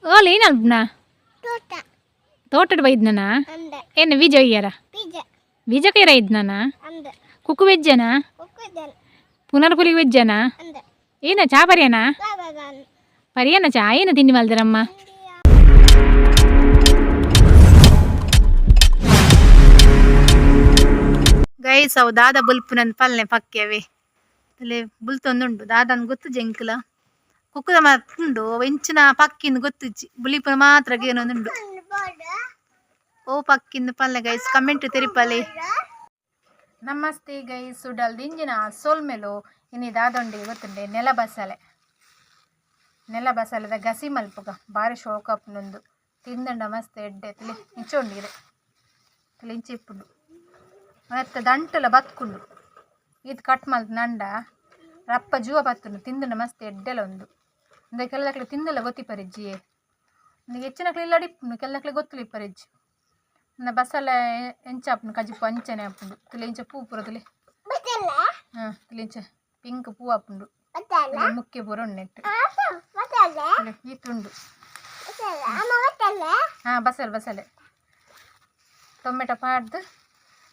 ಓಲ್ ಏನಲ್ಪುನ ತೋಟಡ್ ಬೈದ್ನನ? ಏನ ಬೀಜ ಒಯ್ಯಾರ? ಬೀಜ ಕೈರ ಇದ್ನನ? ಕುಕ್ಕು ವೆಜ್ಜನಾ? ಪುನರ್ಪುಲಿ ವೆಜ್ಜನಾ? ಏನ ಚಾ ಪರಿಯನಾ? ಪರಿಯನ ಚಾ? ಏನ ತಿಂಡಿ ಮಲ್ದಿರಮ್ಮ? ಗೈಸ್, ಅವು ದಾದ ಬುಲ್ಪುನಂದು ಪಲ್ನೆ ಪಕ್ಕೆವೆ ತಲೆ ಬುಲ್ತೊಂದುಂಡು. ದಾದನ್ ಗೊತ್ತು ಜಂಕ್ಲ ಕುಕ್ಕುದ ಮಾತ್ರ ಉಂಡು. ಎಂಚಿನ ಪಕ್ಕಿಂದು ಗೊತ್ತುಜ್ಜಿ, ಬುಲಿಪುನ ಮಾತ್ರ ಗೇನೊಂದುಂಡು. ಓ ಪಕ್ಕಿಂದು ಪಲ್ಲೆ ಗೈಸ್, ಕಮೆಂಟ್ ತೆರಿಪಲೆ. ನಮಸ್ತೆ ಗೈಸ್, ಉಡಲ್ ದಿಂಜಿನ ಸೊಲ್ಮೆಲು. ಇನಿ ದಾದೊಂಡಿ ಗೊತ್ತುಂಡೆ? ನೆಲ ಬಸಲೆ. ನೆಲ ಬಸಲೆದ ಗಸಿ ಮಲ್ಪುಗ. ಬಾರಿ ಶೋಕಪ್ಪುನೊಂದು ತಿಂದಂಡ ಮಸ್ತ್ ಎಡ್ಡೆ. ತಿಳಿ ಇಂಚ ಉಂಡಿದೆ, ತಿಳಿ ಇಂಚ ಇಪ್ಪುಂಡು. ಮತ್ತೆ ದಂಟುಲ ಬತ್ಕುಂಡು. ಇದು ಕಟ್ ಮಲ್ತ್ ನಂಡ ರಪ್ಪ ಜೂವ ಬತ್ತುಂಡು. ತಿಂದುಂಡ ಮಸ್ತ್ ಎಡ್ಡೆಲ ಉಂದು. ಇಂದ ಕೆಲದಕ್ಲೆ ತಿಂದಲ ಗೊತ್ತಿಪ್ಪರಿಜ್ಜಿಯೇ. ಇಂದು ಹೆಚ್ಚಿನಕ್ಲೆ ಇಲ್ಲಡ್ ಇಪ್ಪುಂಡು, ಕೆಲದಕ್ಲೆ ಗೊತ್ತುಲ ಇಪ್ಪರಿಜ್ಜಿ. ಇನ್ನ ಬಸಲೆ ಎಂಚ ಆಪುಂಡು ಕಜಿಪು ಅಂಚನೆ ಆಪುಂಡು. ತುಲೆ ಇಂಚ ಪೂ ಪೂರ ತುಲೆ. ಹಾಂ, ತುಲೆ ಇಂಚ ಪಿಂಕ್ ಪೂ ಆಪುಂಡು. ಮುಖ್ಯ ಪೂರ ಉಂಡು. ಈತುಂಡು. ಹಾಂ, ಬಸಲೆ ಬಸಲೆ ಟೊಮೆಟೊ ಪಾಡ್ದು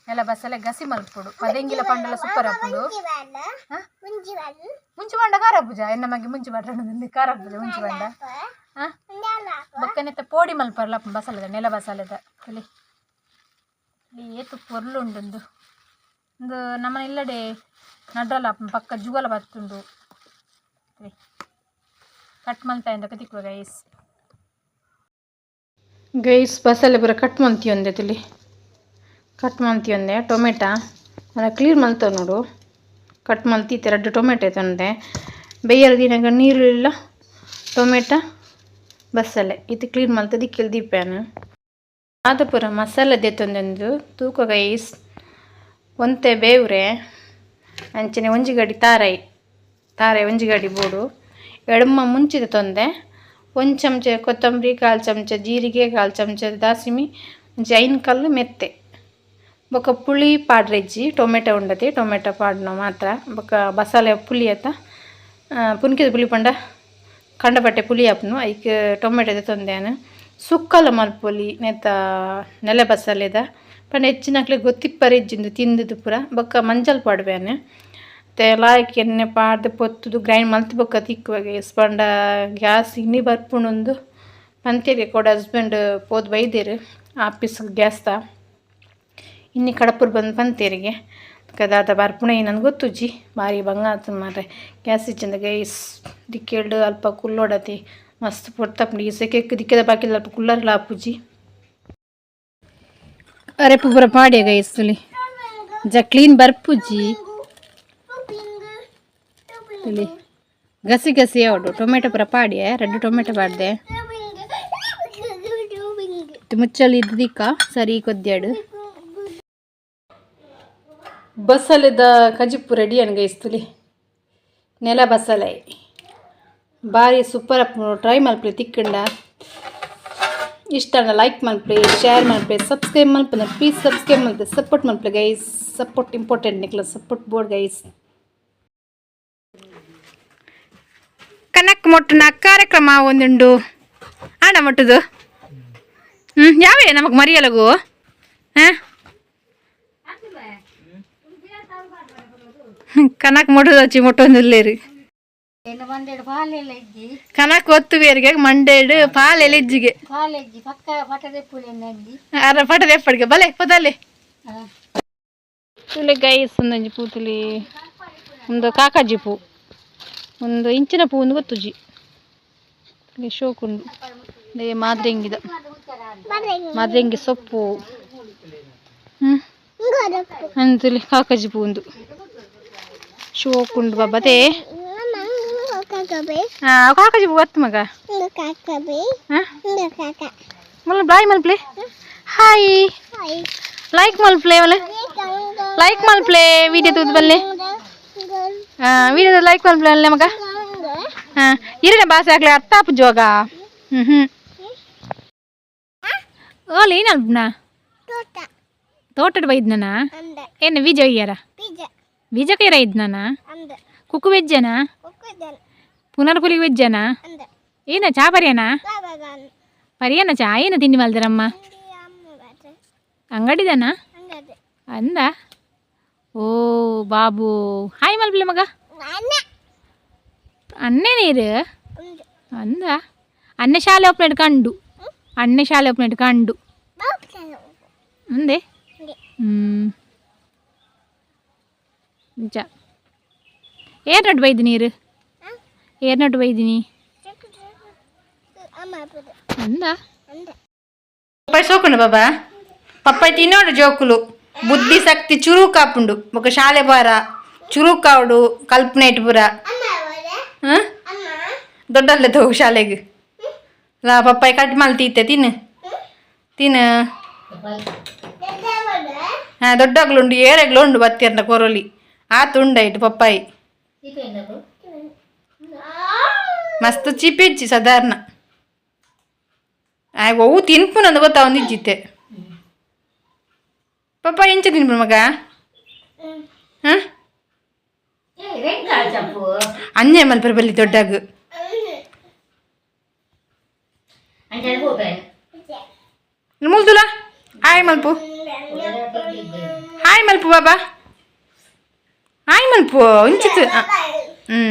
ನೆಲ ಬಸಲೆ ಗಸಿ ಮಲ್ಪೊಡು. ಪದೆಂಗಿಲ ಪಂಡಲ ಸೂಪರ್ ಆಪುಂಡು. ಮುಂಚಿ ಬಂಡ ಖಾರ ಪೂಜ ಎನ್ನ ಮಗೆ ಮುಂಚಿ ಬಂಡ ಖಾರ ಪೂಜ ಮುಂಚಿ ಬಂಡ. ಹಾಂ, ಬೊಕ್ಕನೆತ್ತ ಪೋಡಿ ಮಲ್ಪರ್ಲ ಬಸಲೆದ, ನೆಲ ಬಸಲೆದ. ಇಲ್ಲಿ ಏತು ಪೊರ್ಲು ಉಂಡುಂದು. ಒಂದು ನಮ್ಮ ಇಲ್ಲಡೆ ನಡ್ರಲ್ಲ ಪಕ್ಕ ಜುವಲ ಬತ್ತುಂಡು. ಕಟ್ ಮಲ್ತಾ ಇಂದ ತಿಕ್ಕುವ ಗೈಸ್. ಗೈಸ್, ಬಸಲೆ ಪೂರ ಕಟ್ ಮಲ್ತಿಯೊಂದೆ. ತಿಲಿ ಕಟ್ ಮಲ್ತಿಯೊಂದೆ. ಟೊಮೆಟೊ ಅದ ಕ್ಲೀನ್ ಮಲ್ತ ನೋಡು. ಕಟ್ ಮಲ್ತಿತ್ತೆ. ರಡ್ಡು ಟೊಮೆಟೊ ತಂದೆ. ಬೆಯ್ಯರ ದಿನಗ ನೀರು ಇಲ್ಲ. ಟೊಮೆಟೊ ಬಸಲೆ ಇದು ಕ್ಲೀನ್ ಮಲ್ತ ದಿಕ್ಕೆಲ್ ದೀಪ್ಯಾನು. ಆದ ಪೂರ ಮಸಾಲೆ ದೆತ್ತೊಂದೊಂದು ತೂಕ ಗೈಸ್. ಒಂತೆ ಬೇವ್ರೆ, ಅಂಚನೆ ಒಂಜಿ ಗಡಿ ತಾರಾಯಿ, ತಾರಾಯಿ ಒಂಜಿ ಗಡಿ ಬೋಡು. ಎಡ್ಮ ಮುಂಚಿದ ತೊಂದೆ. ಒಂದು ಚಮಚ ಕೊತ್ತಂಬರಿ, ಕಾಲು ಚಮಚ ಜೀರಿಗೆ, ಕಾಲು ಚಮಚ ದಾಸಿಮಿ, ಒಂಜಿ ಐನ್ ಕಲ್ಲು ಮೆತ್ತೆ. ಬೊಕ ಪುಳಿ ಪಾಡ್ರೆಜ್ಜಿ. ಟೊಮೆಟೊ ಉಂಡತಿ, ಟೊಮೆಟೊ ಪಾಡ್ನ ಮಾತ್ರ. ಬೊಕ ಬಸಾಲೆ ಪುಳಿ ಅತ್ತ, ಪುನ್ಕಿದ ಪುಳಿ ಪಂಡ ಕಂಡಪಟ್ಟೆ ಪುಳಿ ಆಪುನು. ಐಕ್ ಟೊಮೆಟೊ ದೆತ್ತೊಂದೇನು. ಸುಕ್ಕಲ ಮಲ್ಪೊಲಿ ನೆತ್ತ ನೆಲೆ ಬಸಲೆದ ಪಂಡ ಹೆಚ್ಚಿನಕ್ಲೆ ಗೊತ್ತಿಪ್ಪರಿಜ್ಜಿಂದು ತಿಂದುದು ಪೂರ. ಬೊಕ್ಕ ಮಂಜಲ್ ಪಾಡ್ಬೇನೆ. ಮತ್ತು ಲಾಯ್ಕ್ ಎಣ್ಣೆ ಪಾಡ್ದು ಪೊತ್ತುದು ಗ್ರೈಂಡ್ ಮಲ್ತ್ ಬೊಕ್ಕ ತಿಕ್ಕುವಾಗ ಎಸ್ ಪಂಡ ಗ್ಯಾಸ್ ಇನಿ ಬರ್ಪುಂಡುಂದು ಪಂತೇರಿ. ಕೊಡ ಹಸ್ಬೆಂಡ್ ಪೋದು ಬೈದೆರ್ ಆಫೀಸ್ ಗ್ಯಾಸ್ದ ಇನ್ನಿ ಕಡಪುರ್ ಬಂದು ಪಂತೇರಿಗೆ. ದಾದ ಬರ್ಪುಣ ಏನಂದು ಗೊತ್ತುಜ್ಜಿ. ಬಾರಿ ಬಂಗ ಆತು ಮಾರ್ರೆ ಗ್ಯಾಸ್ ಇಜ್ಜಂದೆ ಗೈಸ್. ದಿಕ್ಕೆಲ್ಡ್ ಅಲ್ಪ ಕುಲ್ಲೊಡತಿ ಮಸ್ತ್ ಪೊರ್ತಪುಂಡು. ಈ ಸೆಕೆಕ್ ದಿಕ್ಕೆದ ಬಾಕಿಲ್ ಅಲ್ಪ ಕುಲ್ಲರೆಲ ಆಪುಜಿ. ಅರೆಪು ಪೂರ ಪಾಡ್ಯ ಗೈಸ್. ತುಲಿ ಜ ಕ್ಲೀನ್ ಬರ್ಪುಜಿ. ತುಲಿ ಗಸಿ ಗಸಿ ಯಾವಡು. ಟೊಮೆಟೊ ಪೂರ ಪಾಡ್ಯ, ರಡ್ಡು ಟೊಮೆಟೊ ಪಾಡ್ದೆ. ಮುಚ್ಚಲ್ ಇದ್ದಿಕ್ಕ ಸರಿ ಕೊದ್ಯಾಡು. ಬಸಲೆದ ಕಜಿಪು ರೆಡಿ ಅನ್ಗೈಸ್. ತುಲಿ ನೆಲ ಬಸಲೆ ಬಾರಿ ಸೂಪರ್ ಆಪುಂಡು. ಟ್ರೈ ಮಲ್ಪಲೆ. ತಿಕ್ಕಂಡ ಇಷ್ಟ ಲೈಕ್ ಮಲ್ಪಲೆ, ಶೇರ್ ಮಲ್ಪಲೆ, ಸಬ್ಸ್ಕ್ರೈಬ್ ಮಲ್ಪುನ. ಪ್ಲೀಸ್ ಸಬ್ಸ್ಕ್ರೈಬ್ ಮಲ್ಪಲೆ, ಸಪೋರ್ಟ್ ಮಲ್ಪಲೆ guys. Support important. ನಿಕ್ಲ support board guys. ಕನಕ್ ಮೊಟ್ಟುನ ಕಾರ್ಯಕ್ರಮ ಒಂದುಂಡು. ಆಣ ಮೊಟ್ಟುದು ಹ್ಞೂ ಯಾವೇ ನಮಗ್ ಮರಿಯಲಗು. ಹಾಂ, ಕನಕ್ ಮೊಟ್ಟುದು ಹಚ್ಚಿ ಮೊಟ್ಟೊಂದಿಲ್ಲೇರಿ. ಕನಕ್ ಒತ್ತು ಬೇರಿಗೆ ಮಂಡೇಡು ಪಾಲೆಲ್ಲ ಇಜ್ಜಿಗೆ. ಅರ ಪಟದ ಎಪ್ಪಡಿಗೆ ಬಲೆ ಪದಲೆ. ತುಲೆ ಗೈಸ್, ಒಂದೊಂಜಿ ಪೂತುಲಿ. ಒಂದು ಕಾಕಾಜಿ ಪೂ, ಒಂದು ಇಂಚಿನ ಪೂ ಒಂದು ಗೊತ್ತುಜಿ. ಶೋಕುಂಡು. ಮಾದ್ರೆಂಗಿದ, ಮಾದ್ರೆಂಗಿ ಸೊಪ್ಪು. ಹ್ಞೂ, ಅಂತುಲಿ ಕಾಕಾಜಿ ಪೂ ಒಂದು ಶೋಕುಂಡು ಬಾಬತೆ. ಹಾಂ, ಕಾಕಾಜಿ ಪೂ ಗೊತ್ತು ಮಗ. ಮಲ್ಲ ಬಾಯ್ ಮಲ್ಪ್ಲೆ, ಹಾಯ್ ಲೈಕ್ ಮಲ್ಪ್ಲೆ, ಮಲ್ಲ ಲೈಕ್ ಮಲ್ಪ್ಲೆ. ವಿಡಿಯೋ ತೂದು ಬಲ್ಲೆ. ಹಾಂ, ವಿಡಿಯೋ ಲೈಕ್ ಮಲ್ಪ್ಲೆ ಅಲ್ಲೇ ಮಗ. ಹಾಂ, ಇರನೆ ಬಾಸೆ ಆಗ್ಲಿ ಅರ್ಥ ಆಪುಜೋಗ. ಹ್ಞೂ ಹ್ಞೂ ಓಲ್ ಏನಲ್ಪುನ? ತೋಟಡ್ ಬೈದ್ನನ? ಏನ ಬೀಜ ಒಯ್ಯಾರ? ಬೀಜ ಕೈರ ಇದ್ನನ? ಕುಕ್ಕು ವೆಜ್ಜನಾ? ಪುನರ್ಪುಲಿ ವೆಜ್ಜನಾ? ಏನ ಚಾ ಪರಿಯನಾ? ಪರಿಯನ ಚಾಯನ ತಿಂಡಿ ಮಲ್ದಿರಮ್ಮ? ಅಂಗಡಿದನಾ? ಅಂದ. ಓ ಬಾಬು, ಹಾಯ್ ಮಲ್ಪಲೆ ಮಗ. ಅಣ್ಣೆ ನೀರು ಅಂದ. ಅಣ್ಣೆ ಶಾಲೆ ಓಪನ್ ಕಂಡು, ಅಣ್ಣೆ ಶಾಲೆ ಓಪನ್ ಕಂಡು ಅಂದೆ. ನಿಜ. ಏರ್ ನಟ್ಟು ಬೈದಿ ನೀರು? ಏರ್ ನಟ್ಟು ಬೈದಿನಿ ಅಂದ. ಪಪ್ಪಾಯಿ ಸೋಕುಂಡು ಬಾಬಾ. ಪಪ್ಪಾಯಿ ತಿನ್ನೋಡು ಜೋಕುಲು, ಬುದ್ಧಿ ಶಕ್ತಿ ಚುರುಕಾಪುಂಡು. ಬೊಕ ಶಾಲೆ ಬಾರ ಚುರುಕಾವಡು ಕಲ್ಪನೆ ಪೂರ. ಹಾಂ, ದೊಡ್ಡಲ್ಲೇ ತಗೋ ಶಾಲೆಗೆ. ಲಾ ಪಪ್ಪಾಯಿ ಕಟ್ ಮಲ್ತೀತೆ, ತಿನ್ನು ತಿನ್ನು. ಹಾಂ, ದೊಡ್ಡಗ್ಲುಂಡು, ಏರೆಗ್ಲು ಉಂಡು. ಬತ್ತಿರ್ನ ಕೊರೊಲಿ ಆತು ಉಂಡಾಯ್ತು. ಪಪ್ಪಾಯಿ ಮಸ್ತ್ ಚಿಪಿಚ್ಚಿ ಸಾಧಾರಣ. ಆಯ್ ಒವು ತಿನ್ಪುನಂದು ಗೊತ್ತಾವೊಂದಿಜ್ಜಿತ್ತೆ. ಪಪ್ಪಾಯಿ ಎಂಚ ತಿನ್ಪುನ ಮಗ? ಹಾಂ, ಅಂಜೆ ಮಲ್ಪರ ಬಲ್ಲಿ ದೊಡ್ಡಾಗ. ಮುಲ್ದುಲ ಹಾಯ್ ಮಲ್ಪು, ಹಾಯ್ ಮಲ್ಪು ಬಾಬಾ, ಹಾಯ್ ಮಲ್ಪು. ಇಂಚಿತ್ತು. ಹ್ಞೂ.